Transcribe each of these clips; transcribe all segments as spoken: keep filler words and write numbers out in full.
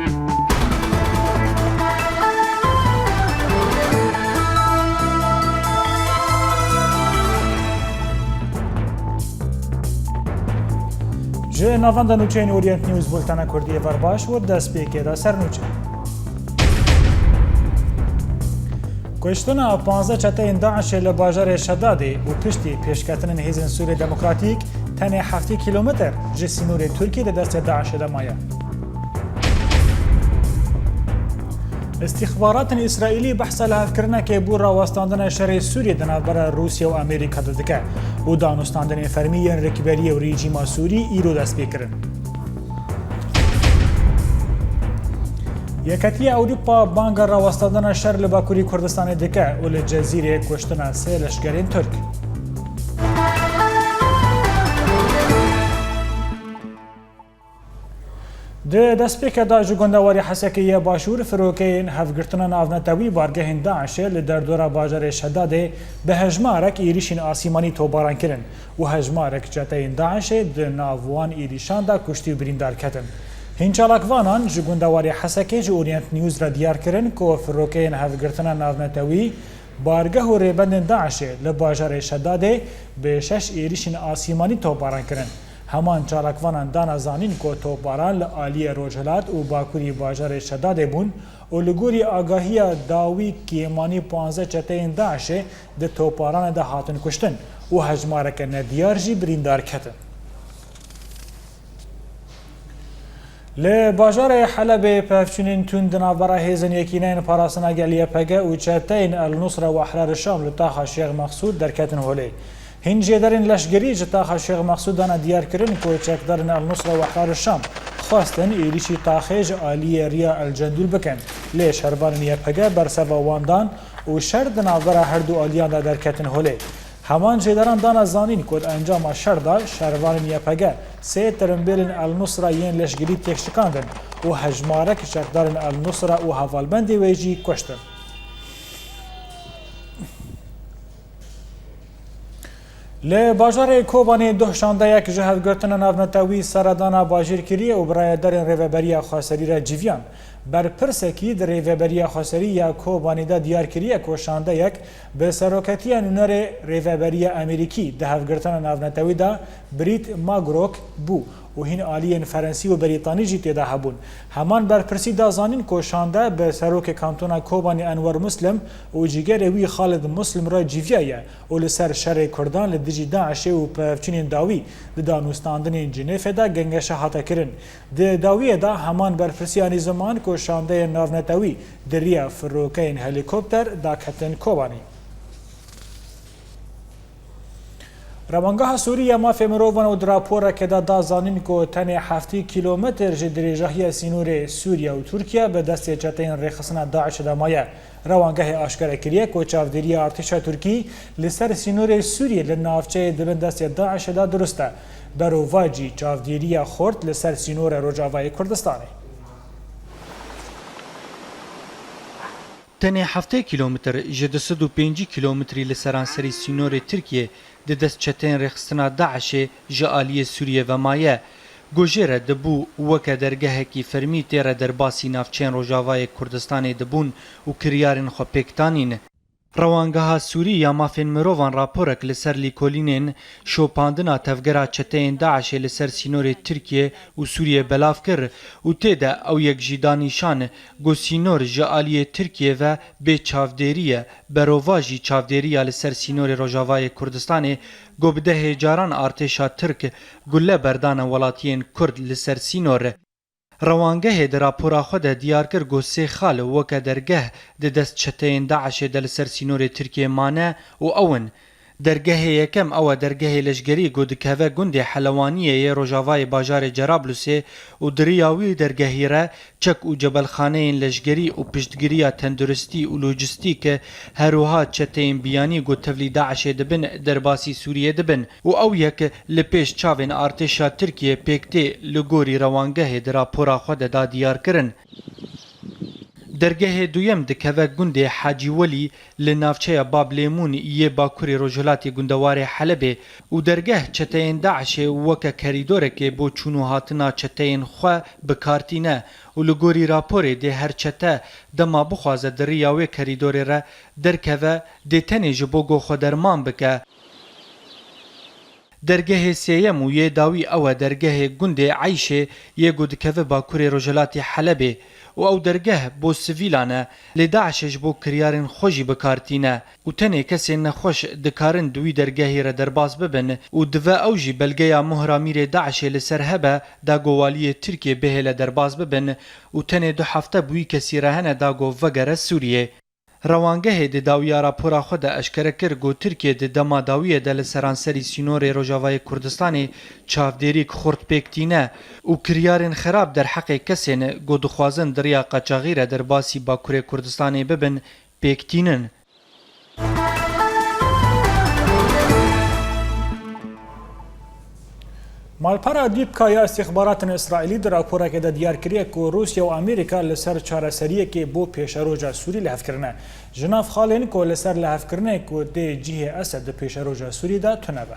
Ji navenda nûçeyên Orient News, bultena Kurdî ê ver baş, û destpêkê de ser nûçe. Kuştina panzdeh çeteyên DAIŞê li bajarê Şedadê û piştî pêşketinên Hêzên Sûriyê Demokratîk tenê heftê kîlometr ji sînorê Tirkiyê di destê DAIŞê de maye. Îstîxbaratên Îsraîlî behsa lihevkirinekê bo rawestandina şerê Sûriyê di navbera Rûsya û Amerîka de dike û danûstandinên fermî yên rikberiyê û rejîma Sûrî îro dest pê kirin. Yeketiya Ewropa banga rawestandina şer li Bakurî Kurdistanê dike û li Cezîrê kuştina sê leşkerên Tirk. Di destpêkê de ji gundewarê Hesekê yê Başûr firokeyên hevgirtina navnetewî bargehên DAIŞê li derdora bajarê Şedadê bi hejmarek êrîşên asîmanî topbaran kirin û hejmarek çeteyên DAIŞê di nav wan êrîşan de kuştî û birîndar ketin. Hîn çalakvanan ji gundewarê Hesekê ji Orient News re diyar kirin ku firokeyên hevgirtina navnetewî bargeh û rêbendên DAIŞê li bajarê Şedadê bi şeş êrîşên asîmanî topbaran kirin. Heman çalakvanan dana zanîn ku topbaran li aliyê rojhilat û bakurî bajarê Şedadê bûn û li gorî agahiya dawî kêmanî panzdeh çeteyên DAIŞê di topbaranê de hatin kuştin û hejmareke nediyar jî birîndar ketin. Li bajarê Helebê pevçûnên tund di navbera Hêzên Yekîneyên Parastina Gel, Y P G, û çeteyên El Nusra û Ehrar Şam li taxa Şêx Mexsûd derketin holê. Hîn jêderên leşgerî ji taxa Şêx Mexsûd dane diyarkirin ku çekdarên El Nusra û Ehrar Şam xwestin êrîşî taxê ji aliyê riya El Cendûl bikin, lê şervanên Y P G berseva wan dan û şer di navbera her du aliyan de derketin holê. Heman jêderan dane zanîn ku di encama şer de şervanên Y P G sê tirimbêlên El Nusra yên leşgerî têk şikandin û hejmarek çekdarên El Nusra û hevalbendê wê jî kuştin. Li bajarê Kobanê duh şandeyek ji hevgirtina navnetewî seredana bajêr kiriye û bi rayedarên Rêveberiya Xweserî re civiyan. Berpirsekî di Rêveberiya Xweserî ya Kobanê de diyar kiriye ku şandeyek bi seroketiya nûnerê Rêveberiya Amerîkî di hevgirtina navnetewî de Brît Magrok bû û hîn aliyên Ferensî û Berîtanî jî tê de hebûn. Heman berpirsî da zanîn ku şande bi serokê kantona Kobanê Enwer Muslim û cîgerê wî Xalid Muslim re cîviyaye û li ser şerê Kurdan li dijî DAIŞê û pevçûnên dawî di danûstandinên Cinêfê de gengeşe hate kirin. Di dawiyê de heman berpirsî anî ziman ku şandeyên navnetewî di riya firokeyên helîkopter daketin Kobanê. Rewangeha Sûrî ya Mafê Mirovan û di raporeke de da zanîn ku tenê heftê kîlometr ji dirêjahiya sînorê Sûriye û Tirkiye bi destê çeteyên rêxistina DAIŞê de maye. Rewangehê aşkere kiriye ku çavdêriya artêşa Tirkî li ser sînorê Sûriyê li navçeyê di bin destê DAIŞê de dirust e. Berovajî çavdêriya xurt li ser sînorê Rojavayê Kurdistanê. Tenê heftê kîlometr ji du sed û pêncî kîlometrî li seranserî sînorê Tirkiyê di dest çeteyên rêxistina DAIŞê ji aliyê Sûriyê ve maye. Ku jê re dibû weke dergehekî fermî tê re derbasî navçeyên Rojavayê Kurdistanê dibûn û kiryarên xwe pêk tanîn. Rewangeha Sûrî ya Mafên Mirovan raporek li ser lîkolînên şopandina tevgera çeteyên DAIŞê li ser sînorê Tirkiye û Sûriye belav kir û tê de ew yek jî da nîşan ku sînor ji aliyê Tirkiye ve bê çavdêrî ye, berovajî çavdêriya li ser sînorê Rojavayê Kurdistanê ku bi dehê caran artêşa Tirk gule berdane welatiyên Kurd li ser sînor. Rewangehê di rapora xwe de diyar kir ku sê xal weke dergeh di dest çeteyên DAIŞê de li ser sînorê Tirkiyê mane û ew in: Dergehê yekem ew e dergehê leşgerî ku dikeve gundê Helewaniyê yê rojavayê bajarê Cerablusê û di riya wî dergehî re çek û cebelxaneyên leşgerî û piştgiriya tenduristî û lojistîk, her wiha çeteyên biyanî ku tevlî DAIŞê dibin derbasî Sûriyê dibin û ew yek li pêş çavên artêşa Tirkiyê pêk tê, li gorî rewangehê di rapora xwe de da diyar kirin. Dergehê duyem dikeve gundê Hacî Welî li navçeya Bab Lêmûn yê bakurê rojhilatê gundewarê Helebê û dergeh çeteyên DAIŞê weke kerîdorekê bo çûn û hatina çeteyên xwe bi kar tîne û li gorî raporê dê her çete dema bixwaze di riya wê kerîdorê re derkeve, dê tenê ji bo ku xwe derman bike. Dergehê sêyem û yê dawî ew e dergehê gundê Eyşê yê ku dikeve bakurê rojhilatê Helebê û ew dergeh bo sivîlan e, lê DAIŞê ji bo kiryarên xwe jî bi kar tîne û tenê kesên nexweş dikarin di wî dergehî re derbas bibin û dive ew jî belgeya mohra mîrê DAIŞê li ser hebe da ku waliyê Tirkiyê bihêle derbas bibin û tenê du hefte bi wî kesî re hene da ku vegere Sûriyê. Rewangehê di dawiya rapora xwe de eşkere kir ku Tirkiye di dema dawiyê de li seranserî sînorê Rojavayê Kurdistanê çavdêrîk xurt pêk tîne û kiryarên xerab derheqê kesên ku dixwazin di riya qaçaxî re derbasî Bakurê Kurdistanê bibin, pêk tînin. Malpera Dîpka ya Îstîxbaratên Îsraîlî di raporekê de diyar kiriye ku Rûsya û Amerîka li ser çareseriyekê bo pêşeroja Sûrî li hev kirine. Ji nav xalên ku li ser lihevkirinê ku dê cihê Esed di pêşeroja Sûrî de tune be.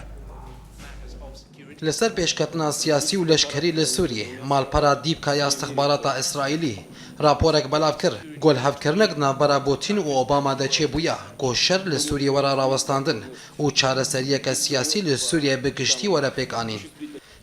Li ser pêşketina siyasî û leşkerî li Sûriyê, malpera Dîpka ya Îstixbarata Îsraîlî raporek belav kir, ku lihevkirinek di navbera Putin û Obama de çêbûya, ku şer li Sûriyê were rawestandin û çareseriyeke siyasî li Sûriyeyê bi giştî were pêkanîn.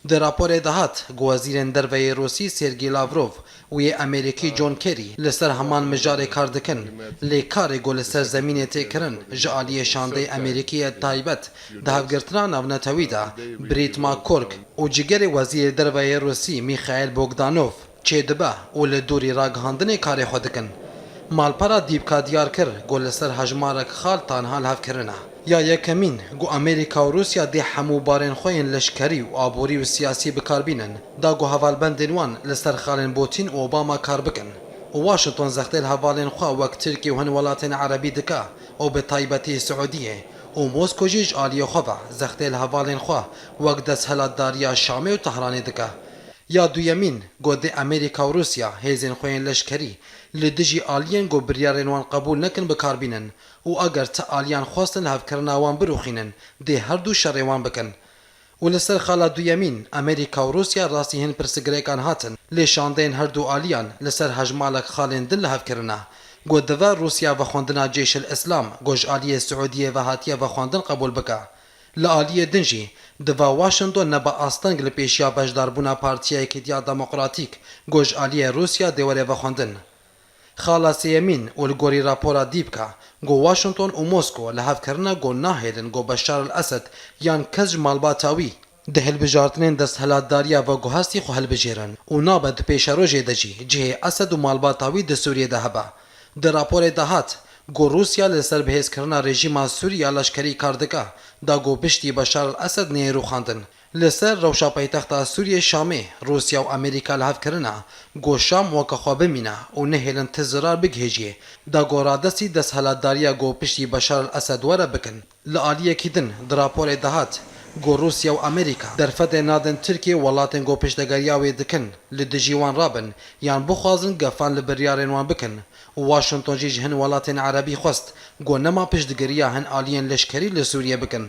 Di raporê de hat, ku wezîrên derve yê Rûsî Sergî Lavrov û yê Amerîkî John Kerry li ser heman mijarê kar dikin, lê karê ku li ser zemînê tê kirin ji aliyê şandeyê Amerîkî yê taybet di hevgirtina navnetewî de Brît McCork û cigerê wezîrê derve yê Rûsî Mîxaîl Bogdanov çêdibe û li dûrî ragihandinê karê xwe dikin. Malpera Dîpka diyar kir ku li ser hejmarek xal tanha lihevkirin e. Ya yekemîn, ku Amerîka û Rûsya dê hemû barên xwe yên leşkerî û aborî û siyasî bi kar bînin, da ku hevalbendên wan li ser xalên Putin û Obama kar bikin. Û Washington zextê li hevalên xwe wek Tirkiye û hin welatên erebî dike û bi taybetî Siûdiyê û Mosko jî ji aliyê xwe ve zextê li hevalên xwe wek desthilatdariya Şamê û Tehranê dike. Ya duyemîn, ku dê Amerîka û Rûsya hêzên xwe yên leşkerî li dijî aliyên ku biryarên wan qebûl nekin bi kar bînin û eger ti aliyan xwestin lihevkirina wan birûxînin, dê her du şerê wan bikin. Û li ser xala duyemîn, Amerîka û Rûsya rastî hin pirsgirêkan hatin, lê şandeyên her du aliyan li ser hejmalek xalên din lihev kirine. Ku dive Rûsya vexwendina Ceyşil Îslam, ku ji aliyê Siûdiyê ve hatiye vexwendin qebûl bike. Li aliyê din jî, dive Washington nebe asteng li pêşiya beşdarbûna Partiya Yekîtiya Demokratîk, ku ji aliyê Rûsya dê were vexwendin. Xala sêyemîn û li gorî rapora Dîpka, ku Washington û Mosko lihevkirine ku nahêlin ku Beşar el Esed yan kes ji malbata wî di hilbijartinên desthilatdariya veguhestî xwe hilbijêrin û nabe di pêşerojê de jî cihê Esed û malbata wî di Sûriyê de hebe. Di raporê de hat ku Rûsya li ser bihêzkirina rejîma Sûrî ya leşkerî kar dike, da ku piştî Beşar el Esed neyê rûxandin. Li ser rewşa paytexta Sûriyê Şamê, Rûsya û Amerîka lihev kirine ku Şam weke xwe bimîne û nehêlin ti zirar bigihêjiyê, da ku radestî desthilatdariya ku piştî Beşar el Esed were bikin. Li aliyekî din, di raporê de hat ku Rûsya û Amerîka derfetê nadin Tirkiye û welatên ku piştegeriya wê dikin, li dijî wan rabin yan bixwazin gefan li biryarên wan bikin û Washington jî ji hin welatên erebî xwest ku nema piştgiriya hin aliyên leşkerî li Sûriyê bikin.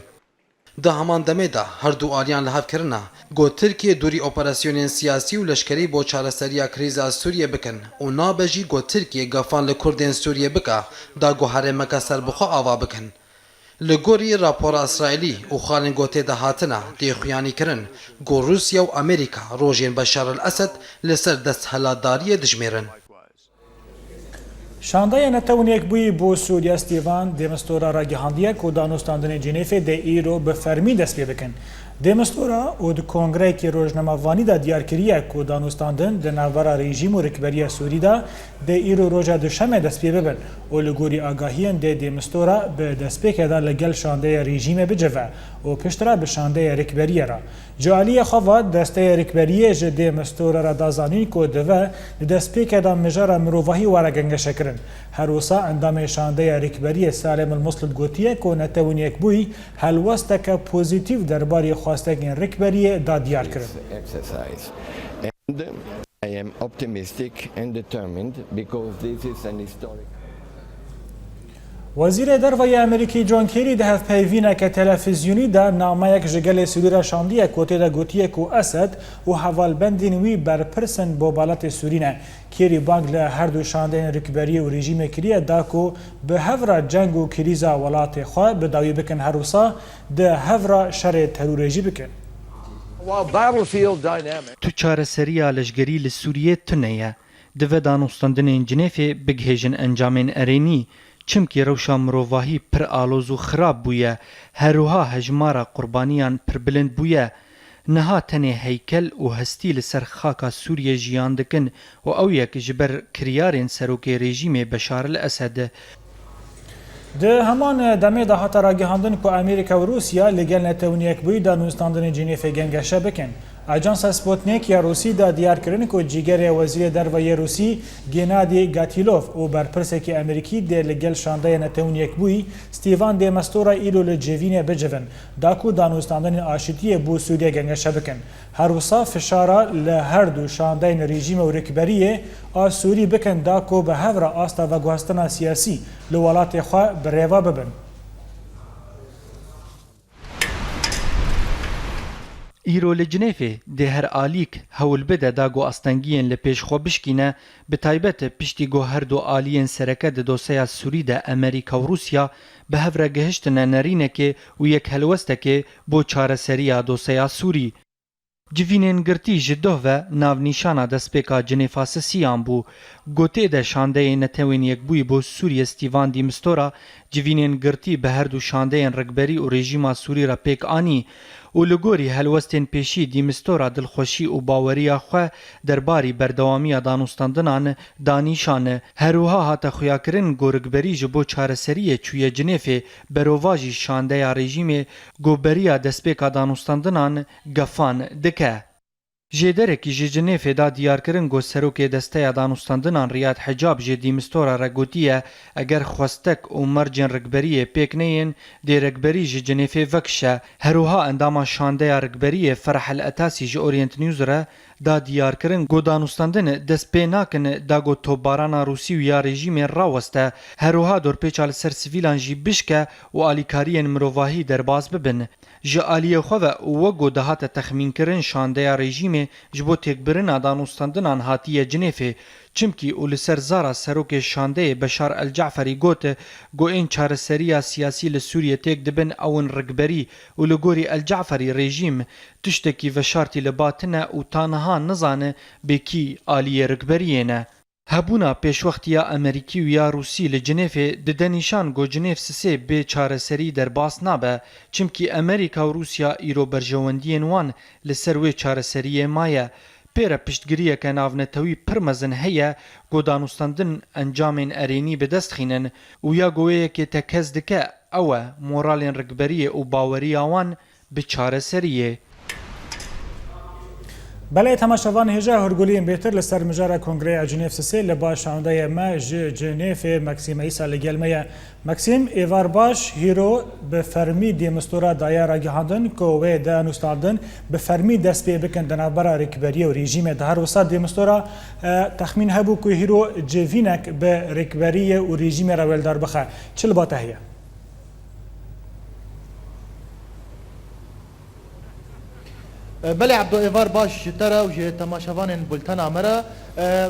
Di heman demê de her du aliyan lihev kirine ku Tirkiye dûrî operasyonên siyasî û leşkerî bo çareseriya krîza Sûriyê bikin û nabe jî ku Tirkiye gefan li Kurdên Sûriyê bike da ku herêmeke serbixwe ava bikin. Li gorî rapora Îsraîlî û xalên ku tê de hatine, tê xuyanî kirin ku Rûsya û Amerîka rojên Beşar el Esed li ser desthilatdariyê dijmêrin. Şandeya Netewên Yekbûyî bo Sûriya Stîvan Demistora ragihandiye ku danûstandinên Cinêfê dê îro bi fermî dest pê bikin. Demistora û di kongreyekî rojnamevanî de diyar kiriye ku danûstandin di navbera rejîm û rikberiya Sûrî de dê îro roja Duşemê dest pê bibin û li gorî agahiyên dê Demistora bi destpêkê de li gel şandeya rejîmê bicive û piştre bi şandeya rikberiyê re. Ji aliyê xwe ve, desteya rikberiyê ji dê Mistura re da zanîn ku dive di destpêkê de mijara mirovahî were gengeşekirin. Her wisa endamê şandeya rikberiyê Salem El Muslim gotiye ku Netewên Yekbûyî helwesteke pozîtîf derbarê xwestekên rikberiyê da diyar kirin. I am optimistic and determined because this is an historic. Wezîrê Derve yê Amerîkî John Kerry di hevpeyvîneke telefîzyonî de nameyek ji gelê Sûrî re şandiye ku tê de gotiye ku Esed û hevalbendên wî berpirsên bobalatê Sûrî ne. Kerry bang li her du şandeyên rikberiyê û rejîmê kiriye da ku bi hev re ceng û krîza welatê xwe bi dawî bikin, her wisa di hev re şerê terorê jî bikin. While battlefield dynamic. Tu çareseriya leşgerî li Sûriyê tune ye. Divê danûstandinên Cinêfê bigihêjin encamên erênî, çimkî rewşa mirovahî pir aloz û xirab bûye, herwiha hejmara qurbaniyan pir bilind bûye. Niha tenê heykel û hestî li ser xaka Sûriyê jiyan dikin û ew yek ji ber kiryarên serokê rejîmê Beşar el Esed. Di heman demê de hate ragihandin ku Amerîka û Rûsya li gel Netewên Yekbûyî danûstandinên Cinêfê gengeşe bikin. Ajansa Sputnik ya Rûsî da diyar kirin ku cîgerê Wezîrê Derve yê Rûsî Gennady Gatilov û berpirsekî Amerîkî dê li gel şandeya Netewên Yekbûyî Stîvan de Mistura îro li civînê bicivin, da ku danûstandinên aşitiyê bo Sûriyê gengeşe bikin. Her wisa fişara li her du şandeyên rejîmê û rikberiyê a Sûrî bikin da ku bi hev re asta veguhestina siyasî li welatê xwe bi rêve bibin. Îro li Cinêfê dê her alîk hewl bide da ku astengiyên li pêş xwe bişkîne, bi taybet piştî ku her du aliyên sereke di doseya Sûrî de Amerîka û Rûsya bi hev re gihiştine nerînekê û yek helwestekê bo çareseriya doseya Sûrî. Civînên girtî ji doh ve navnîşana destpêka Cinêfa Sisiyan bû. Gotê de şandeyê Netewên Yekbûyî bo Sûriyê Stîvan Dîmistora civînên girtî bi her du şandeyên rikberî û rejîma Sûrî re pêk anî û li gorî helwestên pêşî Dîmistora dilxweşî û baweriya xwe derbarî berdewamiya danûstandinan da nîşan. Herwiha hate xuyakirin ku rikberî ji bo çareseriyê çûye Cinêfê, berovajî şandeya rejîmê ku beriya destpêka danûstandinan gefan dike. Jêderekî ji Cinêfê da diyarkirin ku serokê Desteya Danûstandinan Riyad Hicab ji Dîmistora re gotiye, eger xwestek û mercên rikberiyê pêk neyên, dê rikberî ji Cinêfê vekişe. Herwiha endama şandeya rikberiyê Ferah El Etasî ji Orient News re da diyarkirin ku danûstandin dest pê nakin da ku topbarana Rûsî û ya rejîmê raweste, herwiha dorpêça li ser sivîlan jî bişke û alîkariyên mirovahî derbas bibin. Ji aliyê xwe ve û wek ku dihate texmînkirin şandeya rejîmê ji bo têkbirina danûstandinan hatiye Cinêfê, çimkî û li ser zara serokê şandeyê Beşar El Caferî got, ku ên çareseriya siyasî li Sûriyê têk dibin ew in rikberî û li gorî El Caferî rejîm tiştekî veşartî li ba tine û ta niha nizane bê kî aliyê rikberiyê ne. Hebûna pêşwextiya Amerîkî û ya Rûsî li Cinêfê dide nîşan ku Cinêf sisê bê çareserî derbas nabe, çimkî Amerîka û Rûsya îro berjewendiyên wan li ser wê çareseriyê maye. Pê re piştgiriyeke navnetewî pir mezin heye ku danûstandin encamên erênî bi dest xînin û ya ku wê yekê tekez dike ew e moralên rikberiyê û baweriya wan bi çareseriyê. Belê temaşevan hêja hurguliyên bêtir li ser mijara Kongreya Cinêv sisê li ba şandeyê me ji Cinêfê Maxîm Îsa li gel me ye. Maxîm, êvar baş, hîro bi fermî Dêmistora daye ragihandin ku wê danûstandin bi fermî dest pê bikin di navbera rêkberiyê û rejîmê de. Her wisa Dêmistora, e, texmîn hebû ku hîro civînek bi rêkberiyê û rejîmê re wêldar bixe. Çi li ba te heye? Belê Ebdo, êvar baş ji te re û ji temaşevanên bultena me re. E, e,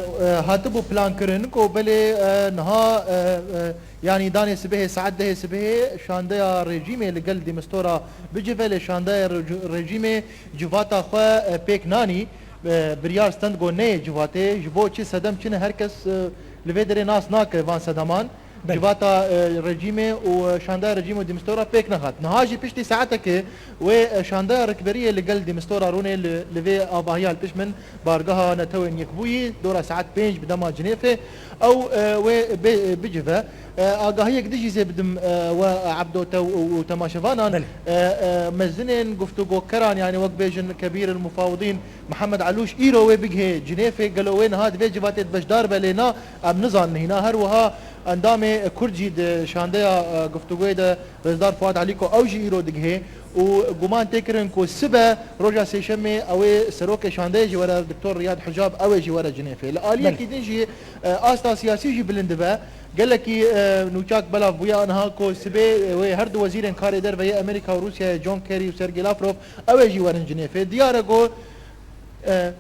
hatibû plankirin ku belê, e, niha, e, e, yanî danê sibehê saet dehê sibehê şandeya rejîmê li gel Dîmistora bicive, lê şandeya reji-, rejîmê civata xwe, e, pêk nanî. E, biryar stend ku neyê civatê, ji bo çi sedem çi ne, her kes, e, li vê derê nas nake van sedeman. Belê. Civata, e, rejîmê û, e, şandeya rejîmê û Dîmistora pêk nexat. Niha jî piştî saetekê wê, e, şandeya rikberiyê li gel Dîmistora rûnê li, li vê avahiya li pişt min bargeha Netewên Yekbûyî dora saet pênc bi dema Cinêfê ew, e, wê bê, e, bicive. E, agahiyek din jî zê bidim, e, we, e, Ebdo, te û, û temaşevanan. Belê. E, e, mezinên guftûgokeran, yanî wek bêjin Kebîr el Mufawidîn Mihemed Elûş îro wê bigihê Cinêfê, gelo wê niha di vê civatê de beşdar be, lê na, em nizanin hîna. Her wiha Endamê Kurd jî di şandeya, e, guftûgoyê de Rêzdar Fuat Elî ku ew jî îro digihê û guman tê kirin ku sibe roja Sêşemê ew ê serokê şandeyê jî were, Doktor Riyad Hicab, ew ê jî were Cinêfê. Li aliyekî Belê. din jî, e, asta siyasî jî bilind dibe. Gelekî, e, nûçak belav bûye aniha ku sibê, e, wê her du wezîrên karê derve yê Amerîka û Rûsyayê John Kerry û Sergey Lavrov ew ê jî werin Cinêfê. Diyar e ku, e,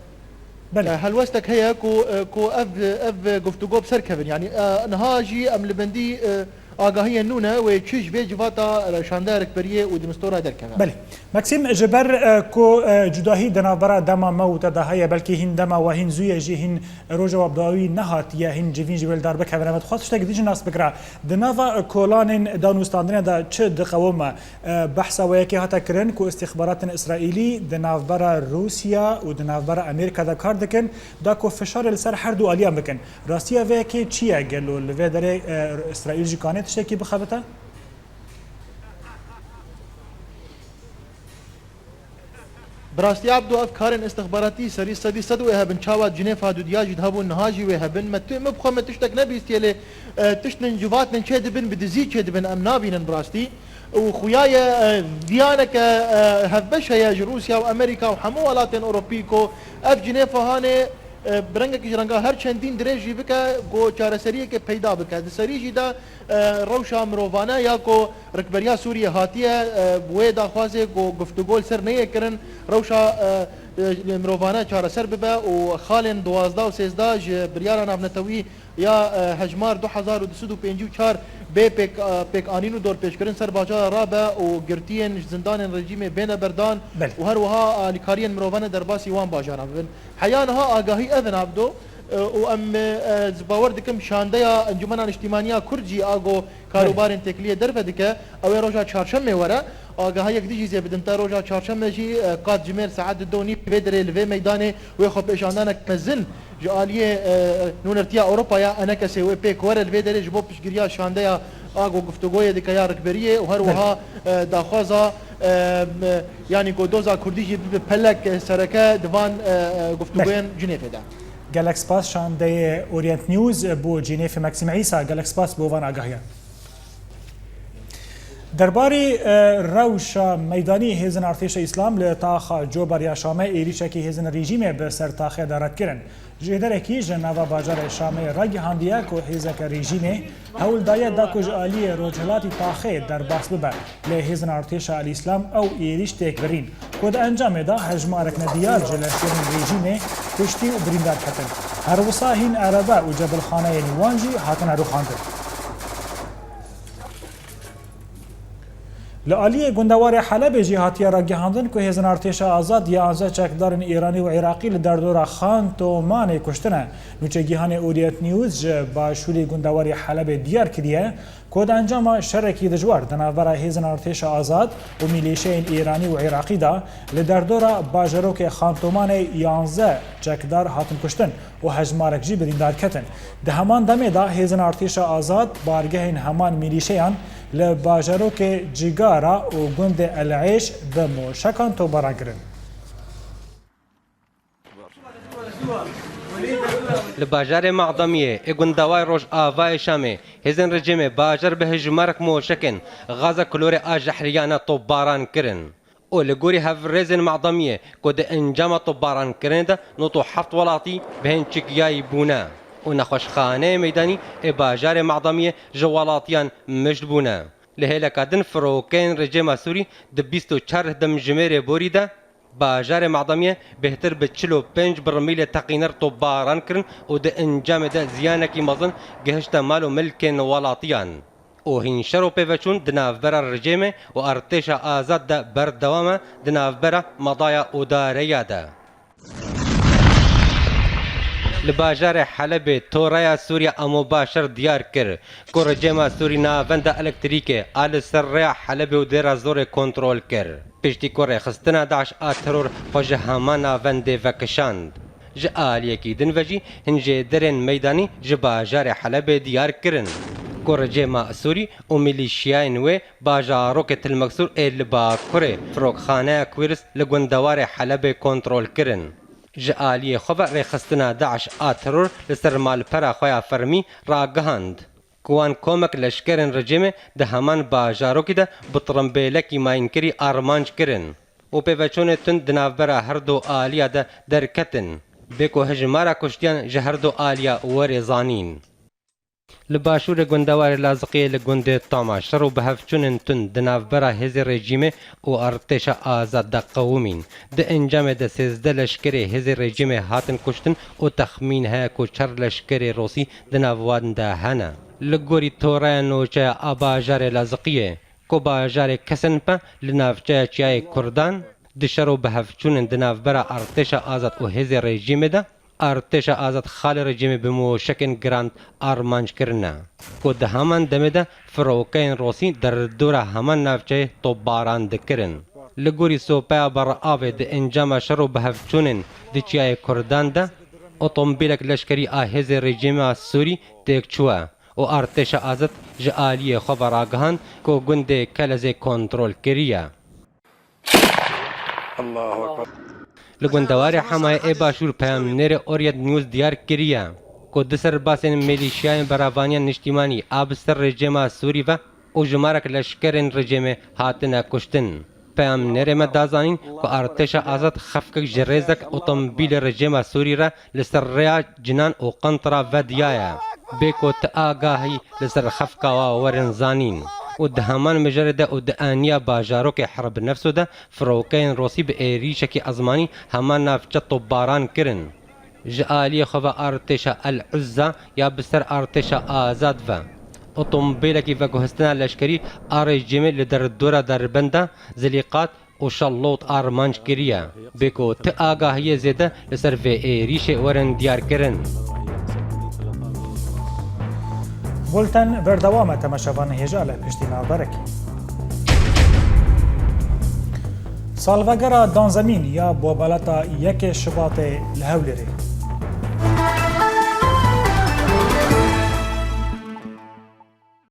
Belê. E, helwestek heye ku, e, ku ev, ev guftûgo bi ser kevin. Yanî, e, niha jî em li bendî, e, agahiyên nû ne, wê çi ji vê civata, e, şandeya rikberiyê û di mistora derkeve. Belê. Maxîm, ji ber, e, ku, e, cudahî di navbera dema me û te de heye, belkî hîn dema we hîn zû ye jî, hîn roja we bi dawî nehatiye, hîn civîn ji wê li dar bikevin. Me dixwest tiştek dî jî nas bikira. Di nava, e, kolanên danûstandinê de çi diqewime? E, behsa wê yekê hate kirin ku îstîxbaratên Îsraîlî di navbera Rûsya û di navbera Amerîka de kar dikin, da ku fişarê li ser her du aliyan bikin. Rastiya vê yekê çi ye gelo? Li vê derê, e, Îsraîl jî kanê tiştekî bixebite? Bi rastî Abdo, ev karên îstixbaratî serî sedî sed wê hebin, çawa Cinêfa dudiya jî dihebûn, niha jî wê hebin. Me tu, min bi xwe me tiştek nebîstiye lê, e, tiştin civatnin çê dibin, bi dizî çê dibin, em nabînin bi rastî. Û xuya ye, e, viyaneke, e, hevbeş heye ji Rûsya û Amerîka û hemû welatên Ewropî ku ev Cinêfa hanê, e, bi rengekî ji renga her çendîn dirêj jî bike, ku çareseriyeke peyda bike. Di serî jî de, e, rewşa mirovane ya ku rikberiya Sûriyê hatiye, e, wê daxwazê ku guftûgo li ser neyê kirin, rewşa, e, e, mirovane çareser bibe û xalên duwazdeh û sêzdeh ji biryara navnetewî ya, e, hejmar du hezar û du sed û pêncî û çar bê pêk, e, pêkanîn û dorpêçkirin ser bajara rabe û girtiyên ji zindanên rejîmê bêne berdan Belê. û her wiha alîkariyên mirovane derbasî wan bajaran bibin. Heya niha agahî ev in, Abdo, e, û em, e, ez bawer dikim şandeya Encûmena Niştîmaniya Kurd jî ago Belê. karûbarên têkiliyê derve dike, ew ê roja çarşemê were. Agahiyek dî jî zê bidin te, roja çarşemê jî, e, qat jimêr saet di do nîv vê derê li vê meydanê wê xwepêşandanek mezin ji aliyê, e, nûnertiya Ewropaya, ENKSê wê pêk were li vê derê ji bo piştgiriya şandeya ago guftûgoyê dike ya rikberiyê û her Belê. wiha, e, daxwaza, e, m-, yanî ku doza Kurdî jî bibe pelek, e, sereke di van, e, e, guftûgoyên Belê. Cinêfê de. Gelek spas şandeyê Orient News bo Cinêfê Maxîm Îsa. Gelek spas bo van agahiyan. Derbarî, e, rewşa meydanî hêzên artêşa Îslam li taxa Cober ya Şamê êrîşekî hêzên rejîmê bi ser taxê de red kirin. Jêderekî ji nava bajarê Şamê ragihandiye ku hêzeke rejîmê hewl daye da ku ji aliyê rojhilatî taxê derbas bibe. Lê hêzên artêşa El Îslam ew êrîş têk birîn, ku di encamê de hejmarek nediyar ji leşkerên rejîmê kuştî û birîndar ketin. Her wisa hîn erebe û cebilxaneyên wan jî hatine rûxandin. Li aliyê gundewarê Helebê jî hatiye ragihandin ku hêzên artêşa azad yanzdeh çekdarên Îranî û Iraqî li derdora Xan Tomanê kuştine. Nûçegihanê Orient News ji başûrê gundewarê Helebê diyar kiriye, ku di encama şerekî dijwar di navbera hêzên artêşa azad û mîlîşeyên Îranî û Iraqî de li derdora bajarokê Xantomanê yanzdeh çekdar hatin kuştin û hejmarek jî birîndar ketin. Di heman demê de hêzên artêşa azad bargehên heman mîlîşeyan li bajarokê Cigara û gundê El Êş bi moşekan topbaran kirin. Li bajarê Mexdemiyê ê gundawayê Rojavayê Şamê hêzên rejîmê bajar bi hejmarek moşekên gaza klorê a jehriyane topbaran kirin û li gorî hevrêzên Mexdemiyê ku di encama topbarankirinê de nod û heft welatî bi hin çikiyayî bûne û nexweşxaneyê meydanî ê bajarê Mexdemiyê ji welatiyan mişt bûne. Li hêleka din firokeyên rejîma Sûrî di bîst û çar demjimêrê borî de Bajarê Mexdemiyê bêhtir bi çil û pênc birmîlê teqîner topbaran kirin û di encamê de ziyanekî mezin gihişte mal û milkên welatiyan. Û hîn şer û pêveçûn di navbera rejîmê û artêşa azad de berdewam e di navbera Medaya Odareya de. Li bajarê Helebê Toreya Sûriya a Mubaşir diyar kir ku rejîma Sûrî navenda elektrîkê a li ser rêya Helebê û Dêra Zorê kontrol kir. Piştî ku rêxistina DAIŞ a teror xwe ji hema navendê vekişand. Ji aliyekî din ve jî hin jêderên meydanî ji bajarê Helebê diyar kirin ku rejîma Sûrî û milîşiyayên wê bajarokê Tilmeksûr ê li bakurê firokxaneya Kwîrs li gundewarê Helebê kontrol kirin. Ji aliyê xwe ve rêxistina DAIŞ a teror li ser malpera xwe ya fermî ragihand. Ku wan komek leşkerên rejîmê di heman bajarokî de bi tirimbêlekî mayînkirî armanc kirin û pêveçûnê tund di navbera her du aliya de derketin. Bê ku hejmara kuştiyan ji her du aliya werê zanîn. Li başûrê gundewarê Laziqiyê li gundê Tama şer û bihevçûnên tund di navbera hêzê rejîmê û artêşa azad de qewimîn. Di encamê de sêzdeh leşkerê hêzê rejîmê hatin kuştin û texmîn heye ku çar leşkerê Rûsî di nav wan de hene. Li gorî toreya nûçeya a bajarê Laziqiyê, ku bajarê Kesenpe li navçeya Çiyayê Kurdan, di şer û bihevçûnên di navbera artêşa azad û hêzê rejîmê de, artêşa azad xalê rejîmê bi moşekên giran armanc kirine, ku di heman demê de firokeyên Rûsî derdora heman navçeyê topbaran dikirin. Li gorî sopeya Ber'avê di encama şer û bihevçûnên di Çiyayê Kurdan de, otomobîlek leşkerî a hêzê rejîma Sûrî têk çûye û artêşa azad ji aliyê xwe ve ragihand ku gundê Kelezê kontrol kiriye. Allahu Ekber. Li gundewarê Hemayê ê başûr peyamnêrê Orient News diyar kiriye ku du serbazên milîşiyayên Beravaniya Niştîmanî a bi ser rejîma Sûrî ve û jimarek leşkerên rejîmê hatine kuştin. Peyamnêrê me da zanîn ku artêşa azad xefkek ji rêzek otomobîlê rejîma Sûrî re li ser rêya Cinan û Qentira vediyaye. Bê ku ti agahî li ser xefka wa werin zanîn. Û di heman mijarê de û di aniya bajarokê Herb Nefso de firokeyên Rûsî bi êrîşekî ezmanî heman navçe topbaran kirin. Ji aliyê xwe ve artêşa El Uzza ya bi ser artêşa azad ve otomobîlekî veguhestina leşkerî a rejîmê li derdora derbenda Zilîqat û Şallot armanc kiriye. Bê ku ti agahiyê zêde li ser vê êrîşê werin diyar kirin. Bulten berdewam e, temaşevanê hêja li piştî navberekî. Salvegera danzemîn ya bobaleta yekê Şibatê li Hewlêrê.